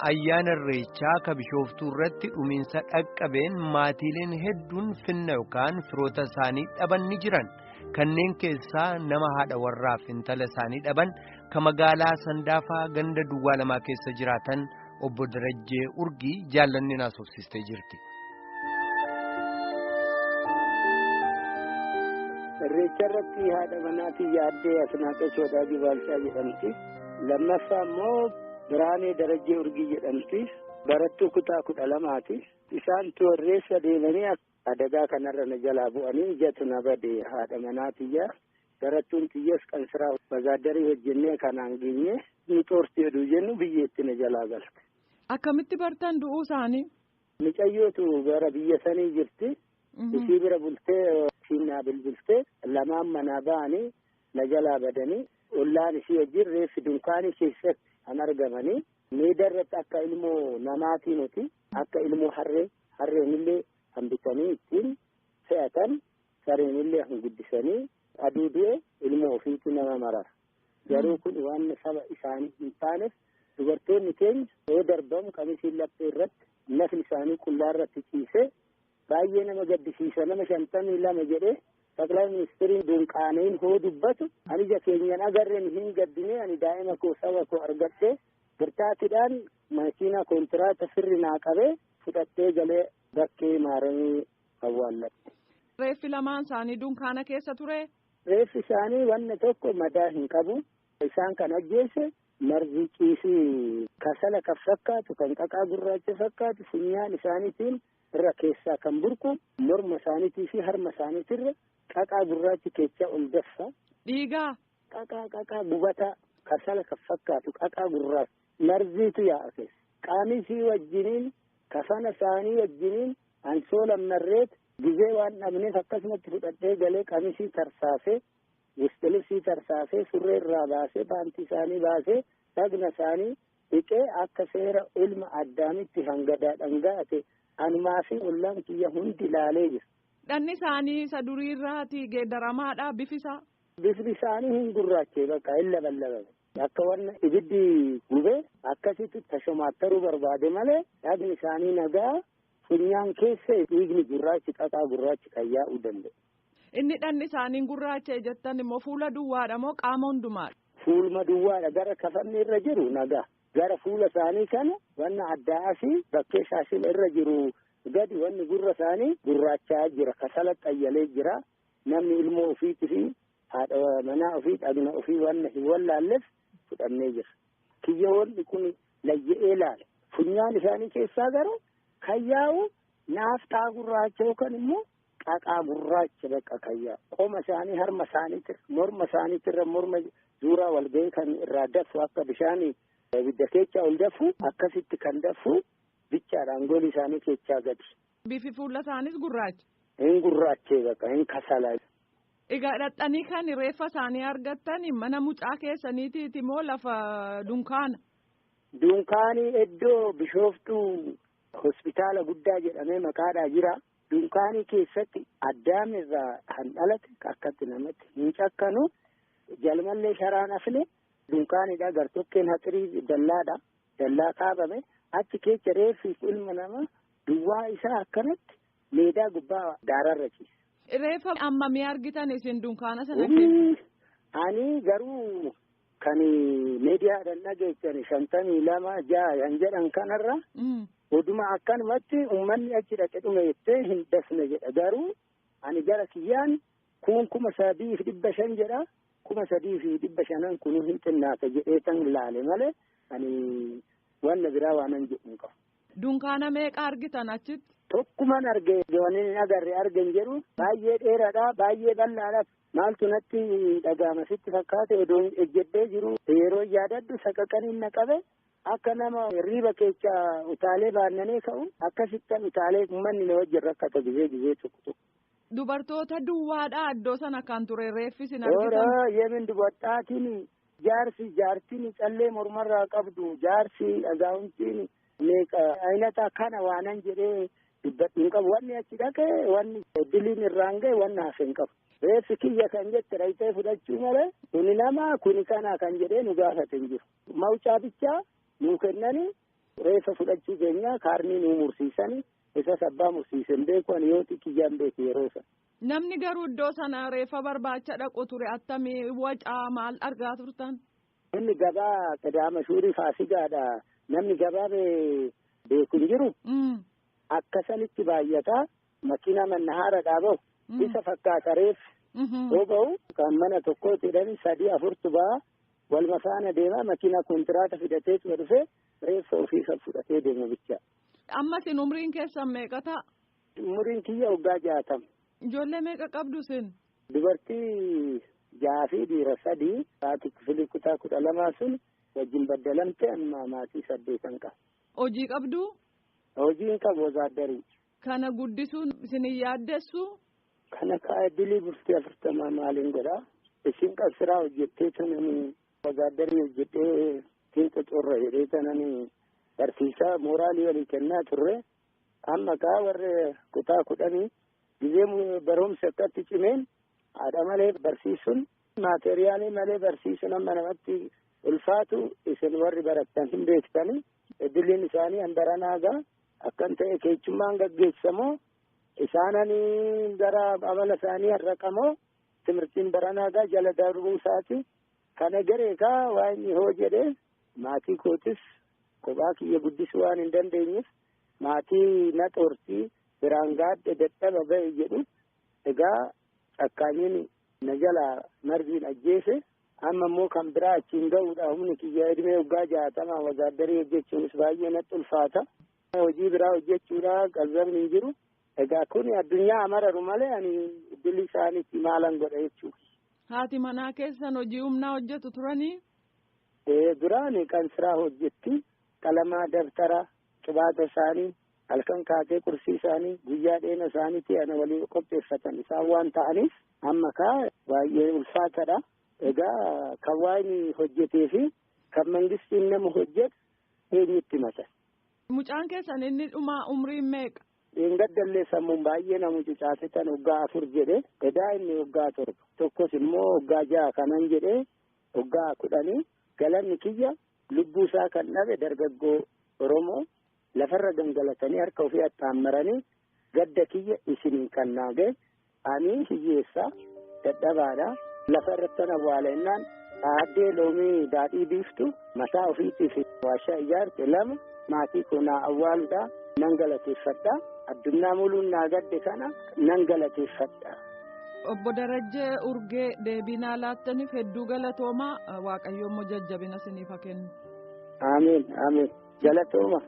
ayyaana Irreechaa ka Bishooftuu irratti dhumiinsa dhaqqabeen maatiileen hedduun finna yookaan firoota isaanii dhaban ni jiran. Kanneen keessaa nama haadha warraaf intala isaanii dhaban ka magaalaa Sandaafaa ganda duwwaa lamaa keessa jiraatan obbo Darajjee Urgii jaallanni naasofsiistee jirti. Irreecha irratti haadha manaatii yaaddee Asnaaqee Soodhaa Jibaalchaa jedhamti. Lammaffaa immoo Biraanee Darajjee Urgii jedhamti. Barattuu kutaa 12ti. Isaan irreessa deemanii adagaa kanarra na jalaa bu'anii ijatu na bade haadha manaa tiyya. Barattuun tiyyas qansiraa bazaaddarii hojjennee kanaan geenye nu xoorti jedhu jennu biyyeetti na jalaa galte. Akkamitti bartan du'uu isaanii? Mucayyootu gara biyya sanii jirti. Isii bira bultee ishiin naa bilbiltee lamaan manaa ba'anii na jalaa badanii ollaan isii wajjin reeffi dunkaanii keessatti kan argamanii meedaa irratti akka ilmoo namaatii nuti akka ilmoo harree harreenillee hambisanii ittiin fe'atan sareenillee hanguddisanii aduu du'e ilmoo ofiitu nama marara. Garuu kun waan saba isaanii hin taaneef dubartoonni keenya yoo darbamu qamisiin laphee irratti nafni isaanii qullaa irratti ciisee baay'ee nama gaddisiisa. Nama 52 jedhee ጠቅላይ ministeriin dunqaaneen hoo dubbatu ani ija keenyan agarreen hin gaddine ani daa'ima koo saba koo argadhee birtaatiidhaan makiinaa kontiraata sirri naa qabee fudhattee galee bakkee maaramii awwaalladhe. Reeffi lamaan isaanii dunkaana keessa ture? Reeffi isaanii wanna tokko madaa hin qabu. Isaan kan ajjeese margi ciisii kasala kan fakkaatu kan qaqaa gurraacha fakkaatu funyaan isaaniitiin irra keessaa kan burqu morma isaaniitii fi harma isaaniitirra qaqaa gurraachi keessaa ol daffa. Dhiigaa? Qaqaa qaqaa gubataa kasala kan fakkaatu qaqaa gurraacha marziitu yaa'a keessa. Qaamisii wajjiniin kafana isaanii wajjiniin ansoola marreet gizee waan dhabneef akkasumatti fudhadhee galee qamisii tarsaasee wisxilibsii tarsaasee surree irraa baasee paantii isaanii baasee dhagna isaanii dhiqee akka seera ilma addaamitti hangadaa dhanga'ate anumaa fi ollaan kiyya hundi ilaalee jira. Dhanni isaanii isa durii irraati geeddaramaadha bifi isaa. Bifni isaanii hin gurraachee bakka hin labalabame. Akka wanna ibiddi gubee akkasitti tashomaattaruu barbaade malee dhagni isaanii nagaa funyaan keessa dhiigni gurraachi qaqaa gurraachi kan yaa'uu danda'u. Inni dhanni isaanii gurraachee jettan immoo fuula duwwaadha moo qaama hundumaadha? Fuulma duwwaadha gara kafanni irra jiru nagaa. Gara fuula isaanii kana wanna addaa asii bakkee shaashii irra jiru gadi wanni gurra isaanii gurraachaa jira kasala xayyalee jira namni ilmoo ofiitii fi haadha manaa ofii dhagna ofii wanna hin wallaalleef fudhannee jira. Kiyyoon kun layya'ee laala. Funyaan isaanii keessaa garuu kan yaa'u naafxaa gurraacha yookaan immoo qaqaa gurraacha bakka kan yaa'u. Qoma isaanii harma isaaniitirra morma isaaniitirra morma zuuraa walga'ii kan irraa dafu akka bishaanii ibidda keessaa ol dafu akkasitti kan dafu bichaadhaan gooli isaanii keessaa gadi. Bifi fuula isaaniis gurraacha. Hin gurraachee bakka hin kasala. Egaa dhaqxanii kan reeffa isaanii argattan mana mucaa keessaniitiiti moo lafa dunkaana? Dunkaanii iddoo Bishooftuu hospitaala guddaa jedhamee maqaadhaa jira. Dunkaanii keessatti addaam irraa kan dhalate akkatti namatti hin cakkanu jalmallee sharaan afne dunkaanidha gartokkeen haxirii dallaadha dallaa kaabame achi keessa reeffi ilma namaa duwwaa isaa akkanatti meedaa gubbaa daararra ciisa. Reeffa ammamii argitan isin dunkaana sana keessa? Ani garuu kan miidiyaadhaan dhageessan 52 6 kan jedhan kanarra oduma akkanumatti uummanni achi dhaqe dhume jettee hin dafne jedha garuu ani gara kiyyaan kun 3,500 jedha 3,500 kun hin xinnaata jedhee tan laale malee ani wanna biraa waanan jedhu hin qabu. Dunkaana meeqa argitan achitti? Tokkuman arge wanni hin agarre argen jedhu baay'ee dheeraadha baay'ee bal'aadha maaltu natti dhaga'ama sitti fakkaate odoo ejjedhee jiru yeroo yaadadhu saqaqaniin na qabe akka nama riiba keessa utaalee baannanee ka'u akkasittan utaalee uummanni na wajjin rakkata gizee gizee tokko tokko. Dubartoota duwwaadha iddoo sana kan ture reeffi isin argitan. Toora yemin dubartaatiin jaarsi jaartiin callee mormarraa qabdu jaarsi dhagaa'umtiin meeqa aynata kana waanan jedhee dubbadhu hin qabu wanni achi dhaqe wanni diliin irraan ga'e wanni hafe hin qabu. Reeffi kiyya kan jette dhayitee fudhachuu malee kuni nama kuni kana kan jedhee nu gaafate hin jiru. Mawucaa bichaa nuu kennanii Reeffa fudhachuu keenya kaarnii nuu mursiisanii isas abbaa mursiisan beeku ani yoo xiqqiyaan beeku yeroo sana. Namni garuu iddoo sana reeffa barbaacha dhaqu ture attamii wacaa maal argaa turtan? Namni gabaa Qidaama shuurii Faasigaadha. Namni gabaa beeku hin jiru. Akka sanitti baay'ataa makiinaa mannahaara bahu. Isa fakkaata reeffi. Yoo bahu kan mana tokkooti jedhani sadii afurtu ba'a. Walma faana deemaa makiinaa kontiraata fidateetuma dhufee reeffa ofii kan fudhatee deema bicha. Amma isin umriin keessan meeqa ta'a? Umriin kiyya waggaa 60. Ijoollee meeqa qabdu isin? Dubartii 6 fi dhiira 3 haati kifilii kutaa 12 sun wajjin baddalamte amma maatii 8 qaba. Hojii qabdu? Hojii hin qabu wazaaddarii. Kana guddisuun isin hin yaaddessu? Kana kaa'e dilii bultii 40 maaliin godhaa? Isin qabsiraa hojjettee tananii wazaaddarii hojjettee ittiin qocorra jedhee tananii barsiisaa mooraalii walii kennaa turre amma kaa warri kutaa 10 gizee barumsa akkatti cimeen haadha malee barsiisuun maateriyaalii malee barsiisuun amma namatti ulfaatu isin warri barattan hin beektanii idiliin isaanii handaranaagaa akkan ta'e keechummaan gaggeessamoo isaananii gara amala isaanii harraqamoo timirtiin baranaagaa jala darbuu isaati kana garee kaa waan inni hoo jedhee maatii kootis kophaa kiyya guddisuu waan hin dandeenyeef maatii na xoortii biraan gaadhe dadhaba ba'e jedhu egaa cakkaanyiin na jalaa margiin ajjeese amma immoo kan biraa achiin ga'uudha humni kiyya idmee waggaa 60 wazaaddarii hojjechuunis baay'ee natti ulfaata hojii biraa hojjechuudha qalzabni hin jiru egaa kun addunyaa amararu malee ani dilli isaaniitti maalan godha jechuudha. Haati manaa keessan hojii humnaa hojjetu turanii? Duraan kan siraa hojjetti qalamaa dabtara qibaata isaanii halkan kaatee qursii isaanii guyyaa dheena isaaniitti ana waliin qopheeffatan isaan waan ta'aniif amma kaa baay'ee ulfaatadha. Egaa kan waan hojjetee fi kan mangistiin nama hojjetu eenyutti mata. Mucaan keessan inni dhumaa umriin meeqa? Dheengaddallee sammuun baay'ee nama cucaate tan waggaa 4 jedhe edaa inni waggaa 7 tokkos immoo waggaa 6 kanan jedhe waggaa 10 galanni kiyya lubbuu isaa kan dhabe dargaggoo Oromoo lafarra gangalatanii harka ofii attaammaranii gadda kiyya isiniin kan naage ani hiyyeessa dadhabaadha lafa irratti awwaala innaan aaddee loomii daadhii biiftu mataa ofiitiif waashaa ijaarte 2 maatii koo naa awwaaluudha nan galateeffadha addunyaa muluun naa gadde kana nan galateeffadha. Obbo Darajjee Urgee deebii naa laattaniif hedduu galatoomaa Waaqayyo immoo jajjabina isiniif haa kennu. Amiin amiin galatooma.